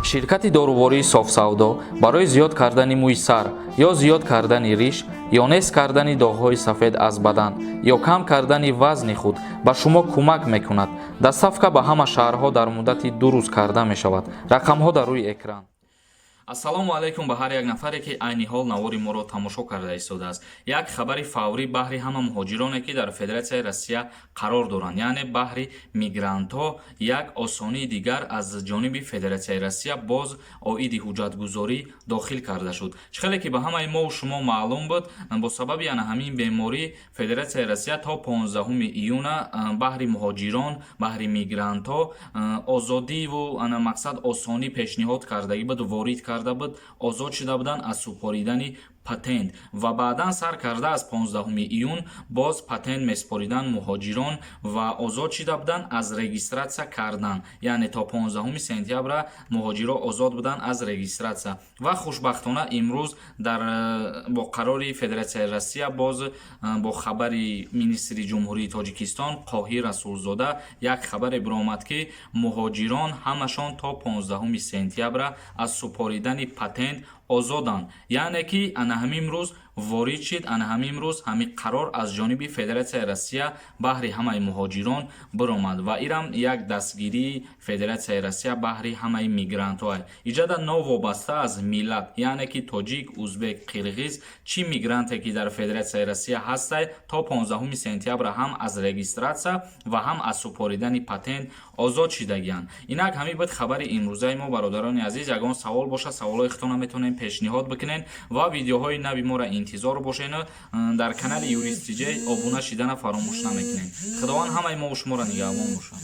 Ширкати дорувории «Софсавдо» барои зиёд кардани мӯи сар ё зиёд кардани риш ё нест кардани доғҳои сафед аз бадан ё кам кардани вазни худ ба шумо кӯмак мекунад. Доставка ба ҳама шаҳрҳо дар муддати 2 рӯз карда мешавад. Рақамҳо дар рӯи экран. Ассалому алайкум ба ҳар як нафаре, ки айни ҳол навори моро тамошо карда истодааст. Як хабари фаврӣ баҳри ҳама муҳоҷироне, ки дар Федератсияи Россия қарор доранд, яъне баҳри мигрантҳо. Як осонии дигар аз ҷониби Федератсияи Россия боз оиди ҳуҷҷатгузорӣ дохил карда шуд. Чӣ хеле ки ба ҳамаи мову шумо маълум буд, бо сабаби ана ҳамин беморӣ Федератсияи Россия то 15 июна баҳри муҳоҷирон, баҳри мигрантҳо озодиву ана мақсад осонӣ пешниҳод кардагӣ буд, ворид карда буд, озод шуда буданд аз супоридани патент. Ва баъдан сар карда аз 15 июн боз патент месупориданд муҳоҷирон ва озод шуда буданд аз регистрация кардан, яъне то 15 сентябра муҳоҷиро озод буданд аз регистрация. Ва хушбахтона имрӯз дар бо қарори Федератсияи Россия, боз бо хабари министри Ҷумҳурии Тоҷикистон Қоҳир Расулзода як хабаре биромад, ки муҳоҷирон ҳамашон то 15 сентябра аз супоридани патент озоданд, яъне ки ана ҳамин рӯз ворид шид, ана ҳамин рӯз ҳамин қарор аз ҷониби Федератсияи Россия баҳри ҳамаи муҳоҷирон биромад. Ва ирам як дастгирии Федератсияи Россия баҳри ҳамаи мигрантҳо иҷада, новобаста аз миллат, яъне ки тоҷик, узбек, қирғиз, чӣ мигранте ки дар Федератсияи Россия ҳастай, то 15 сентябра ҳам аз регистрация ва ҳам аз супоридани патент озод шидагианд. Инак, ҳамин буд хабари имрӯзаи мо, бародарони азиз. Ягон савол боша, саволҳои худтона метавонем пешниҳод бикунед ва видеоҳои нави моро интизор бошед. Дар канали Юрист Тиҷей обуна шидана фаромӯш намекунед. Худованд ҳамаи мову шуморо нигаҳбон бошад.